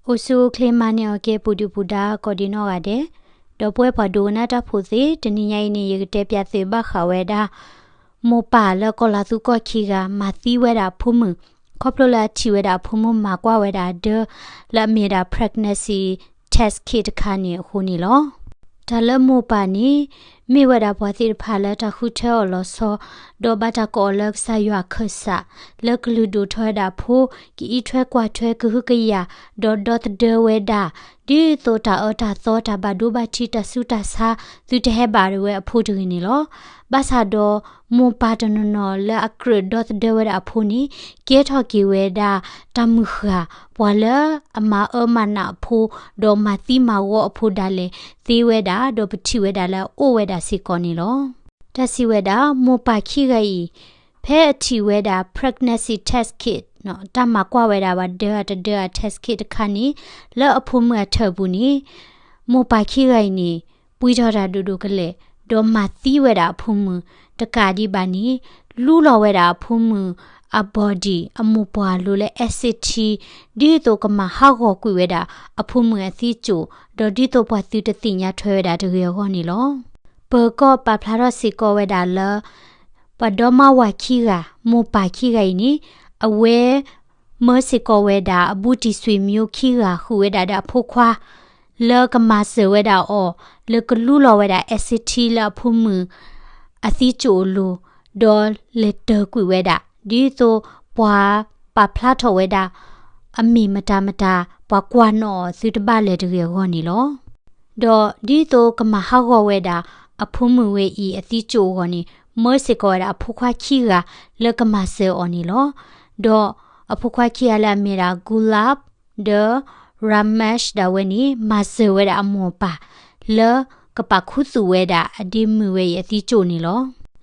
အိၣ်ဆူၣ်အိၣ်ချ့မၤန့ၢ်အီၤက့ၤ ပူၤဒုၣ်ပူၤဒါ ကိးဒံးနီၢ်ဂၤဒဲး, ဒီပုၢ်ဝဲၢ်ပှၤဒိကနၣ်တၢ်ဖိသ့ၣ်, တနံၤညါအံၤန့ၣ် ယကတဲပၠးသုဘၣ်ဃးဝဲဒၣ် မိၢ်ပၢ်လၢကီၢ်လၤသူကီၢ်ခံဂၤ မၤသံဝဲဒၣ်အဖိမုၣ်, ခီဖျိလၢအထံၣ်ဝဲဒၣ်အဖိမုၣ်မၤကွၢ်ဝဲဒၣ်အဒၢ လၢအမ့ၢ်ဝဲဒၣ် pregnancy test kit တခါန့ၣ်အဃိန့ၣ်လီၤ. တၢ်လၢမိၢ်ပၢ်န့ၣ် မ့ၢ်ဝဲဒၣ်ပှၤသ့ၣ်တဖၣ်လၢတၢ်ဃုထၢအီၤလီၤဆီ, ဒီးဘၣ်တၢ်ကိးအီၤလၢကစၢ်ယွၤခၢၣ်စး, လၢကလုၢ်ဒိၣ်ထီၣ်ဝဲဒၣ်အဖိ, ကအံးထွဲကွၢ်ထွဲကဟုကယာ်, ဒီးဒီသဒၢဝဲဒၣ်, ဒ်သိးတၢ်အၢတၢ်သီ တၢ်ဘၣ်ဒိဘၣ်ထံး တၢ်ဆူးတၢ်ဆါ သုတဟဲဘၣ်ဒၣ်ဝဲအဖိတဂ့ၤန့ၣ်လီၤ. ဘၣ်ဆၣ်ဒီး မိၢ်ပၢ်တနီၤနီၤလၢအကြၢးဒီသဒၢဝဲဒၣ်အဖိန့ၣ် ကဲထီၣ်က့ၤဝဲဒၣ် တၢ်မုၢ်ဃၢ် ပှၤလၢအမၤအၢမၤနးအဖိ ဒီးမၤသံမၤဂီၤအဖိဒၣ်လဲာ်သ့ဝဲဒၣ် ဒီးပထံၣ်ဝဲဒၣ်လၢအအိၣ်ဝဲဒၣ်စ့ၢ်ကီးန့ၣ်လီၤ. တၢ်စံးဝဲဒၣ် မိၢ်ပၢ်ခံဂၤအံၤ ဖဲအထံၣ်ဝဲဒၣ် pregnancy test kit တၢ်မၤကွၢ်ဝဲဒၣ်ပှၤဒၢအတဒၢအ test kit တခါန့ၣ် လၢအဖိမုၣ်အထၢၣ်ပူၤန့ၣ် မိၢ်ပၢ်ခံဂၤအံၤန့ၣ် ပှံထီၣ်တၢ်ဒိၣ်ဒိၣ်ကလဲာ်, ဒီးမၤသံဝဲဒၣ်အဖိမုၣ်, တကးဒံးဘၣ်န့ၣ် လူလီၤဝဲဒၣ်အဖိမုၣ်အ body အမိၢ်ပှၢ်လိၤလၢ acid ထံ, ဒ်သိးကမၤဟးဂီၤကွံာ်ဝဲဒၣ်အဖိမုၣ်အသံကၠိၣ်, ဒီးဒ်သိးပှၤသုတသ့ၣ်ညါထွဲဝဲဒၣ်တဂ့ၤအဂီၢ်န့ၣ်လီၤ. ပၢၤကီၢ်ပာ်ဖျါထီၣ်စ့ၢ်ကီးဝဲဒၣ်လၢ ပှၤဒီမါဝၤခံဂၤ, မိၢ်ပၢ်ခံဂၤအံၤန့ၣ် အဝဲ မၢစ့ၢ်ကီးဝဲဒၣ်အဘူးတံၢ်ဆွေမျိုးခံဂၤ ဃုာ်ဝဲဒၣ်ဒီးအဖိခွါ လၢကမၤစၢၤဝဲဒၣ်အီၤ လၢကလူလီၤဝဲဒၣ် acid လၢအဖိမုၣ်အသံကၠိၣ်အလိၤ, ဒီးလဲၤတၢၤကွံာ်ဝဲဒၣ် ဒ်သိးပှၤပာ်ဖျါထီၣ်ဝဲဒၣ် အမ့ၢ်မတၤမတၤ ပှၤကွၢ်နီၣ်အီၤသုတဘၣ်လၢၤတဂ့ၤအဂီၢ်န့ၣ်လီၤ. ဒီးဒ်သိးကမၤဟးဂီၤဝဲဒၣ် အဖိမုၣ်ဝဲအံၤအသံကၠိၣ်အဂီၢ်န့ၣ် မၢစ့ၢ်ကီးဝဲဒၣ်အဖိခွါခံဂၤလၢကမၤစၢၤအီၤန့ၣ်လီၤ. ဒီးအဖိခွါခံဂၤလၢအမ့ၢ်ဒၣ် Gulab ဒီး Ramesh ဒၣ်ဝဲန့ၣ် မၤစၢၤဝဲဒၣ်အမိၢ်အပၢ် လၢကပာ်ခူသူၣ်ဝဲဒၣ်အဒ့မုၣ်ဝဲအံၤအသံကၠိၣ်န့ၣ်လီၤ.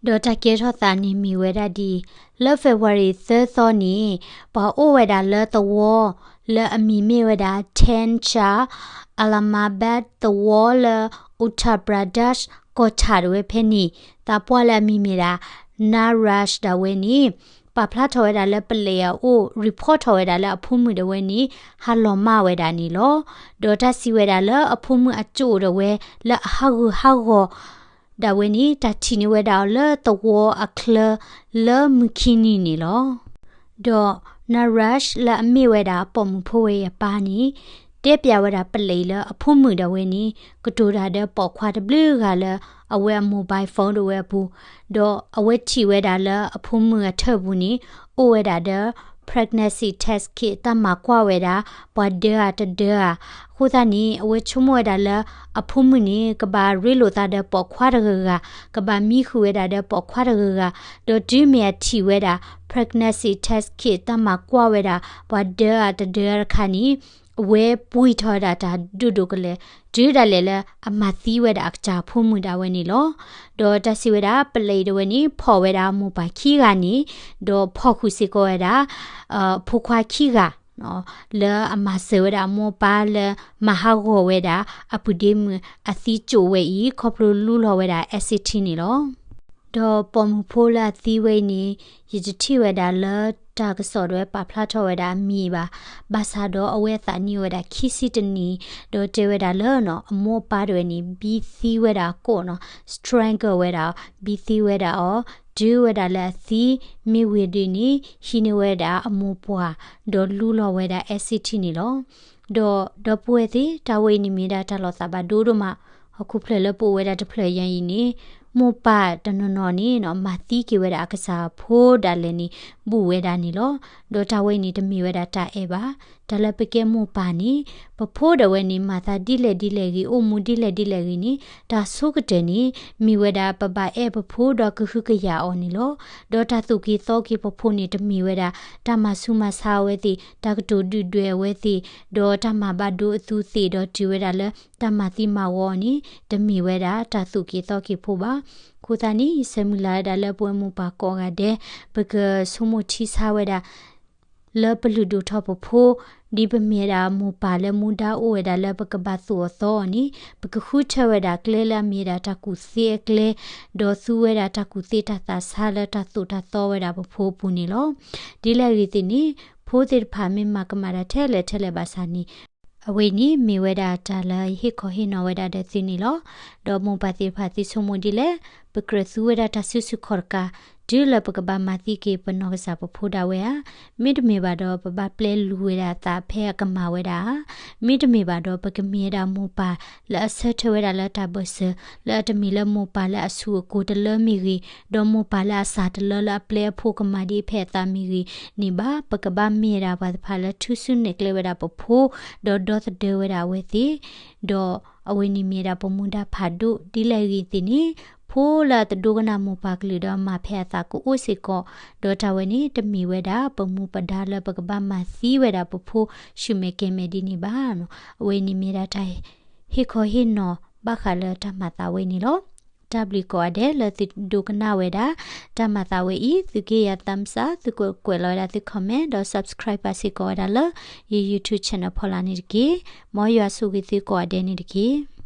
ဒီးတၢ်ကဲထီၣ်သးန့ၣ်မ့ၢ်ဝဲဒၣ်ဒ်အံၤ, လၢ February သၢသီန့ၣ် ပှၤအိၣ်ဝဲဒၣ်လၢသဝီ လၢအမံၤမ့ၢ်ဝဲဒၣ် Thanchar Allahabad သဝီလၢ Uttar Pradesh ကီၢ်ဆၣ်ဒၣ်ဝဲဖဲန့ၣ် သးပှၢ်လၢအမံၤမ့ၢ်ဒၣ် Naresh ဒၣ်ဝဲန့ၣ် ပာ်ဖျါထီၣ်ဝဲဒၣ်လၢပလံးအအိၣ် report ထီၣ်ဝဲဒၣ်လၢအဖိမုၣ်ဒၣ်ဝဲန့ၣ် ဟးလီၤမၢ်ဝဲဒၣ်န့ၣ်လီၤ. ဒီးတၢ်စံးဝဲဒၣ်လၢအဖိမုၣ်အကၠိၣ်ဒၣ်ဝဲ လၢအဟးဂူာ်ဟးဂီၤ ဒၣ်ဝဲန့ၣ် တၢ်ထံၣ်န့ၢ်ဝဲဒၣ်အီၤလၢသဝီအချၢ လၢမုၢ်ခံနံၤန့ၣ်လီၤ. ဒီး Naresh လၢအမ့ၢ်ဝဲဒၣ်ပိာ်မုၣ်ဖိဝဲအပၢ်န့ၣ် တဲပၠးဝဲဒၣ်ပလံးလၢအဖိမုၣ်ဒၣ်ဝဲန့ၣ် ကတိၤတၢ်ဒီးပိာ်ခွါတဘျုးဂၤလၢ အဝဲအ mobile phone ဒၣ်ဝဲအပူၤ, ဒီးအဝဲထံၣ်ဝဲဒၣ်လၢအဖိမုၣ်အထၢၣ်ပူၤန့ၣ် အိၣ်ဝဲဒၣ်ဒီး pregnancy test kit တၢ်မၤကွၢ်ဝဲဒၣ် ပှၤဒၢအတဒၢဧါ. အဃိသတးန့ၣ် အဝဲဆိကမိၣ်ဝဲဒၣ်လၢ အဖိမုၣ်န့ၣ် ကဘၣ်ရ့လိာ်သးဒီးပိာ်ခွါတဂၤဂၤ, ကဘၣ်မံဃုာ်ဝဲဒၣ်ဒီးပိာ်ခွါတဂၤဂၤ, ဒီးတုၤမ့ၢ်အထံၣ်ဝဲဒၣ် pregnancy test kit တၢ်မၤကွၢ်ဝဲဒၣ် ပှၤဒၢအတဒၢတခါန့ၣ် အဝဲပှံထီၣ်ဝဲဒၣ်တၢ်ဒိၣ်ဒိၣ်ကလဲာ်, တုၤဒၣ်လဲာ်လၢအမၤသံဝဲဒၣ်အကစၢ်ဖိမုၣ်ဒၣ်ဝဲန့ၣ်လီၤ. ဒီးတၢ်စံးဝဲဒၣ် ပလံးဒၣ်ဝဲန့ၣ် ဖီၣ်ဝဲဒၣ်မိၢ်ပၢ်ခံဂၤန့ၣ်, ဒီးဖီၣ်ဃုာ်စ့ၢ်ကီးဝဲဒၣ် ဖိခွါခံဂၤ လၢအမၤစၢၤဝဲဒၣ်အမိၢ်အပၢ်လၢမၤဟးဂီၤဝဲဒၣ် အပုၢ်ဒ့မုၣ်အသံကၠိၣ်ဝဲအံၤ ခီဖျိလူလီၤဝဲဒၣ် acid န့ၣ်လီၤ. ဒီးပိာ်မုၣ်ဖိလၢအသံဝဲအံၤန့ၣ် ယတထံၣ်ဝဲဒၣ်လၢတၢ်ကစီၣ်ဒၣ်ဝဲပာ်ဖျါထီၣ်ဝဲဒၣ်အမံၤဘၣ်, ဘၣ်ဆၣ်ဒီးအဝဲအသးနံၣ်အိၣ်ဝဲဒၣ်ခံဆံတနံၣ်, ဒီးတဲဝဲဒၣ်လၢ အမိၢ်အပၢ်ဒၣ်ဝဲန့ၣ် ဘံသံဝဲဒၣ်အကိာ်နီၤ, strangle ဝဲဒၣ်, ဘံသံဝဲဒၣ်အီၤ, တုၤဝဲဒၣ်လၢအသံ, မ့ၢ်ဝံၤဒ်န့ၣ် ဟံးန့ၢ်ဝဲဒၣ်အမိၢ်ပှၢ်, ဒီးလူလီၤဝဲဒၣ် acid န့ၣ်လီၤ. ဒီးဒီပုၢ်ဝဲၢ်သ့ၣ်, တၢ်ဝဲအံၤန့ၣ်မ့ၢ်ဒၣ်တၢ်လီၤသးဘၣ်ဒိဒိၣ်မး, ဟီၣ်ခိၣ်ဖျၢၣ်လၢပအိၣ်ဝဲဒၣ်တဖျၢၣ်ညါအံၤန့ၣ် မိၢ်ပၢ်တနီၤနီၤန့ၣ် မၤသံက့ၤဝဲဒၣ်အကစၢ်ဖိဒၣ်လဲာ်န့ၣ် ဘူးဝဲဒၣ်န့ၣ်လီၤ. ဒီးတၢ်ဝဲအံၤန့ၣ် တမ့ၢ်ဝဲဒၣ်တၢ်အဲၣ်ဘၣ်. တၢ်လၢပကဲမိၢ်ပၢ်န့ၣ် ပဖိဒၣ်ဝဲန့ၣ် မၤသးဒ်လဲၣ်ဒ်လဲၣ်ဂ့ၤ, အိၣ်မူဒ်လဲၣ်ဒ်လဲၣ်ဂ့ၤန့ၣ် တၢ်ဆိကတၢၢ်န့ၣ် မ့ၢ်ဝဲဒၣ်ပဘၣ်အဲၣ်ပဖိဒီးကဟုကယာ်အီၤန့ၣ်လီၤ. ဒီးတၢ်သူၣ်က့ၤသီက့ၤပဖိန့ၣ် တမ့ၢ်ဝဲဒၣ် တၢ်မၤဆူးမၤဆါအဝဲသ့ၣ်, တၢ်ကတိၤဒုၣ်ဒွဲၣ်အဝဲသ့ၣ်, ဒီးတၢ်မၤဘၣ်ဒိအသူးသ့ၣ်ဒီးတုၤဝဲဒၣ်လၢ တၢ်မၤသံမၤဂီၤအီၤန့ၣ် တမ့ၢ်ဝဲဒၣ်တၢ်သူၣ်က့ၤသီက့ၤဖိဘၣ်. အဃိသတးန့ၣ် ယဆၢမုၢ်လၢ်ဝဲဒၣ်လၢပဝဲမိၢ်ပၢ်ကိးဂၤဒဲး ပကဆိကမိၣ်ထံဆါဝဲဒၣ် လၢပလုၢ်ဒိၣ်ထီၣ်ပဖိ, ဒ်ပမ့ၢ်ဝဲဒၣ်မိၢ်ပၢ်လၢမူဒါအိၣ်ဝဲဒၣ်လၢပကဘၣ်သူၣ်အီၣ်သီအီၤန့ၣ် ပကဃုထၢဝဲဒၣ်ကျဲလၢအမ့ၢ်ဝဲဒၣ်တၢ်ကူၣ်သ့အကျဲ, ဒီးသူဝဲဒၣ်တၢ်ကူၣ်သ့တၢ်သးဆါလၢတၢ်သိၣ်တၢ်သီဝဲဒၣ်ပဖိအပူၤန့ၣ်လီၤ. ဒ်လဲၣ်ဂ့ၤသ့ၣ်န့ၣ် ဖိသ့ၣ်တဖၣ်မ့ၢ်မၤကမၣ်တၢ်ထဲလဲၣ်ထဲလဲၣ်ဘၣ်ဆၣ်န့ၣ် အဝဲအံၤန့ၣ်မ့ၢ်ဝဲဒၣ်တၢ်လၢယဟ့ၣ်ခီဟ့ၣ်နီၤဝဲဒၣ်ဒီးသုန့ၣ်လီၤ. ဒီးမိၢ်ပၢ်သ့ၣ်တဖၣ်သ့ဆိကမိၣ်ဒ်လဲၣ်, ပကြၢးသူဝဲဒၣ်တၢ်စုဆူၣ်ခီၣ်တကး, တုၤလၢပကဘၣ်မၤသံက့ၤပနီၢ်ကစၢ်ပဖိဒၣ်ဝဲဧါ. မ့တမ့ၢ်ဘၣ်ဒီးပဘၣ်ပျဲလူၤဝဲဒၣ်သးဖဲအကမၣ်ဝဲဒၣ်ဧါ. မ့တမ့ၢ်ဘၣ်ဒီးပကမ့ၢ်ဝဲဒၣ်မိၢ်ပၢ်လၢအဆၢထၢၣ်ဝဲဒၣ်လၢတၢ်ဘၢၣ်စၢၤ လၢအတမ့ၢ်လၢမိၢ်ပၢ်လၢအဆူၣ်အကိၤတလၢမ့ၢ်ဂ့ၤ, ဒီးမိၢ်ပၢ်လၢအစၢ်တလၢလၢအပျဲအဖိကမၣ်ဒ်ဖဲအသးမ့ၢ်ဂ့ၤန့ၣ်ဘၣ်. ပကဘၣ်မ့ၢ်ဝဲဒၣ်ပှၤတဖၣ်လၢထူၣ်စုနဲၣ်ကျဲဝဲဒၣ်ပဖိ, ဒီးဒီသဒၢဝဲဒၣ်အဝဲသ့ၣ်, ဒီးအဝဲန့ၣ်မ့ၢ်ဝဲဒၣ်ပမူဒါဖးဒိၣ်ဒ်လဲၣ်ဂ့ၤသ့ၣ်န့ၣ်, ဖိလၢအတဒိကနၣ်မိၢ်ပၢ်ကလုၢ်ဒီးမၤဖဲအသးကအိၣ်စ့ၢ်ကီး, ဒီးတၢ်ဝဲန့ၣ်တမ့ၢ်ဝဲဒၣ်ပမူပဒါလၢပကဘၣ်မၤသံဝဲဒၣ်ပဖိဆူၣ်မဲာ်ကဲၤမဲာ်ဒ်န့ၣ်ဘၣ်. အဝဲန့ၣ်မ့ၢ်ဝဲဒၣ်တၢ် ဟ့ၣ်ခီဟ့ၣ်နီၤဘၣ်ဃးလၢတၢ်မၤသးဝဲန့ၣ်လီၤ. တၢ်ဘျုးကိးဂၤဒဲးလၢသုဒိကနၣ်ဝဲဒၣ်တၢ်မၤသးဝဲအံၤ, သုက့ယၤသးမစး, သုကကွဲးလီၤဝဲဒၣ်သု comment ဒီး subscribe ပာ်စ့ၢ်ကီးဝဲဒၣ်လၢ ယ YouTube channel ဖီလာ်န့ၣ်တက့ၢ်. မ်ယွၤဆိၣ်ဂ့ၤသုကိးဂၤဒဲးန့ၣ်တက့ၢ်.